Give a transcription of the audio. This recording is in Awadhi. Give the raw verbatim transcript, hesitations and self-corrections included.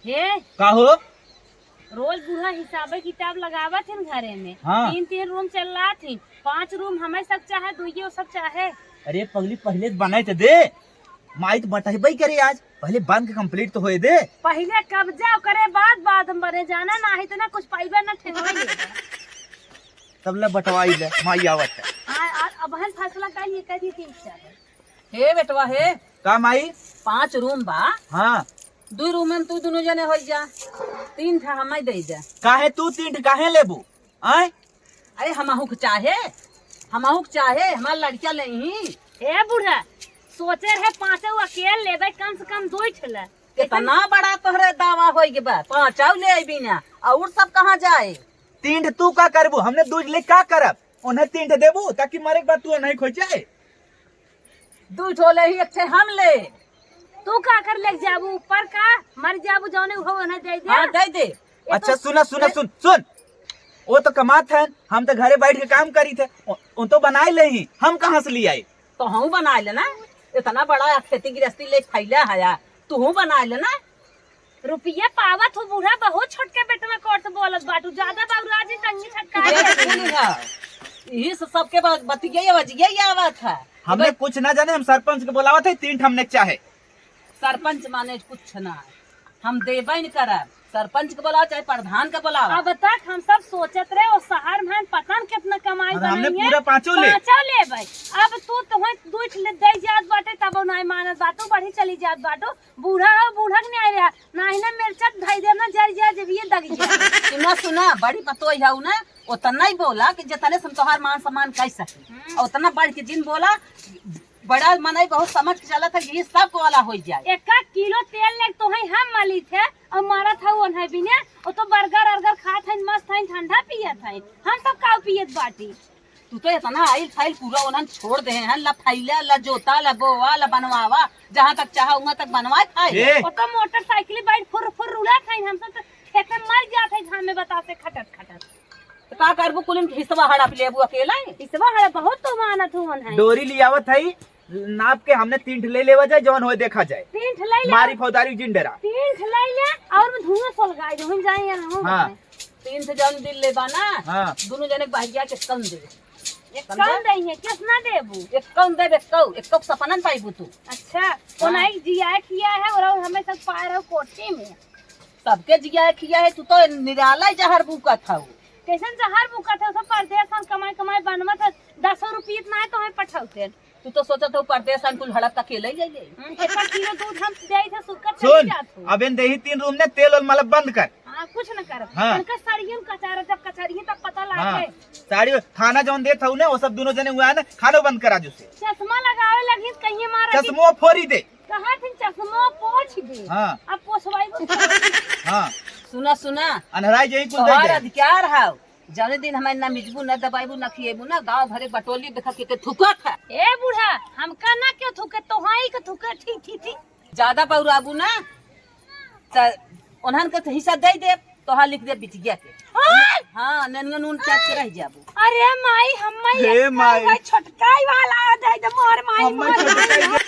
हे, का हो? रोज बूढ़ा हिसाबे किताब लगावत हिन घरे में। हाँ। तीन तीन रूम चलात हिन, पाँच रूम हमें सब चाहे, दुइयो सब चाहे। अरे पगली, पहिले बनाए तो दे, माई तो बटहबे करे आज, पहिले बन के complete तो होए दे। पहिले कब्जा करे, बाद बाद में बने जाना, ना ही तो ना कुछ पाइबे ना ठेंगवे लेबे। तब ले बटवाई ले, माई आवत है। हाँ, आ, अब हम फैसला कर लिए, कर दी तीन चार। हे बेटवा हे। का माई? पाँच रूम बा। हाँ। दू रूम में तू दुनो जने होइ जा, तीन ठा हमें दे दे। काहे तू तीन ठा काहे लेबू? आय? अरे हमहू के चाहे, हमहू के चाहे, हमार लड़किया लेही। ए बूढ़ा, सोचे रहे पाँचे अकेल लेबे, कम से कम दो ठे ले। इतना बड़ा तोहरे दावा होइ गए बा, पाँचौ ले अइबी ना, और सब कहाँ जाए? तीन ठे तू का करबू, हमने दू ठे ले का करब? उन्हें तीन ठे देबू ताकि मरे के बाद तू नहीं खोजे। दू ठो ले ही, एक ठे हम ले। तू का कर ले जाबू ऊपर का? मर जाबू, जौने हो उन्हें दे दे। हाँ, दे दे। ये अच्छा, तो सुना, सुना, दे- सुन, सुन। वो तो कमात है, हम तो घरे बैठ के काम करी थे। वो, वो तो बनाए ले ही, हम कहाँ से ले आए? तो हम बनाए लेना, इतना बड़ा खेती गृहस्थी ले फैला है, तू बनाए लेना। रुपये पावत हो बूढ़ा, बहुत छोटके बेटवा कोर से बोलत बाटू, ज्यादा बाबूराजी तंगी छटका ये दे। कुल है। यही से सबके बात बतिये, बजिये आवत है। हमने कुछ ना जाने, हम सरपंच के बोलावत है, तीन ठे हमने चाहे। सरपंच माने कुछ ना, हम देबे न करब। सरपंच के बोलाओ चाहे प्रधान के बोलाओ। अब तक हम सब सोचत रहे, वो शहर में पता न कितना कमाई और हमने बनाई है। पूरा पाँचों ले। पाँचों लेबे। अब तू तो दू ठे ले दे जात बाटे, तब नहीं मानत बाटू, बढ़ी चली जात बाटू। बूढ़ा हो, बूढ़ा के न्याय रहा, नाही ना मिर्चा धई देब ना, जरि जा, जब ये दग जा। सुना, सुना, बड़ी पतोई हऊ ना, उतना ही बोला कि जितने से हम तोहार मान सम्मान कर सके, हम्म। और उतना बढ़ के जिन बोला, बड़ा मनई बहुत समझ के चलत है, ये सब को वाला हो जाए। एक एक किलो तेल ले तो है हम मली थे, और मारत है वो नहीं बिने, वो तो बर्गर अर्गर खात है, मस्त है, ठंडा पियत है, हम सब काऊ पियत बाटी। तू तो इतना आइल फाइल पूरा ओनन छोड़ दे हैं, ला फैला, ला जोता, ला बोवा, ला बनवावा, जहाँ तक चाहा उहाँ तक बनवाए खाए। ए! वो तो मोटरसाइकिल बाइक फुर फुर उड़ात है, हम सब तो खेते मर जात है घाम में बतासे खटत खटत। तो का करबू, कुल हिस्सा हड़प लेबू अकेला ही? हिस्सा हड़प बहुत तो मानत हुवन है। डोरी लियावत है, नाप के हमने तीन ठे ले लेवा जाए, जौन होए देखा जाए। तीन ठे ले ले। मारी फौदारी जिन डरा। तीन ठे ले ले, और में धुआं सोलगाई दो, हम जाए यहाँ, हम हाँ। जाए। तीन ठे जौन दिल लेबा ना, हाँ। दोनों जने के बहरिया के कम दे। एक समझा? कम दे है, कितना देबू? एक कम देब, एक कम, एक कम सपनन पाइबू तू। अच्छा, हाँ। कोनाई जिया किया है और हमें सब पाए रहो कोठी में। सबके जिया किया है, तू तो निराला जहर बूकत हऊ। कैसन जहर बूकत है? सब परदेस हम कमाई कमाई बनवत है, दसो रुपये इतना है तो हमें पठाउते। तू तो सोचत हो परदेस हम कुल हड़प का अकेले ही ले ले। हम्म, कितना किलो दूध हम दे थे, सुक्कर चली सुन, जात हो। अब इन देही तीन रूम ने तेल और मलब बंद कर। हाँ, कुछ न कर। हाँ। इनका साड़ियों कचारा, जब कचारिये तब पता लागे। हाँ, साड़ी खाना जौन देत हऊ ना, वो सब दोनों जने हुआ है ना, खानो बंद करा जो से। चश्मा लगावे लगी, कहिए मारा कि चश्मो फोरी दे। कहा थे चश्मो पोछ दे। हाँ। अब पोछवाई को हाँ। सुना, सुना। अनहराई जई कुल दे तोहार दे। अधिकार है। जौने दिन हमें ना मिजबू, ना दबाइबू, ना खिएबू ना, गाँव भरे बटोली देखा के, के थुकत है। ए बूढ़ा, हमका ना क्यों थुके, तोहाई के थुके, ठीक, ठीक, ठीक। ज्यादा बौराबू ना, त उन्हन के तो हिस्सा दे दे, तोहार लिख दे बिटिया के। हाँ। हाँ, नेनुआ नून चाट के रह जाबू। अरे माई, हम माई हे एक माई। भाई छोटकाई वाला दे दे, मोर माई, हम्मे मोर छोटकाई माई।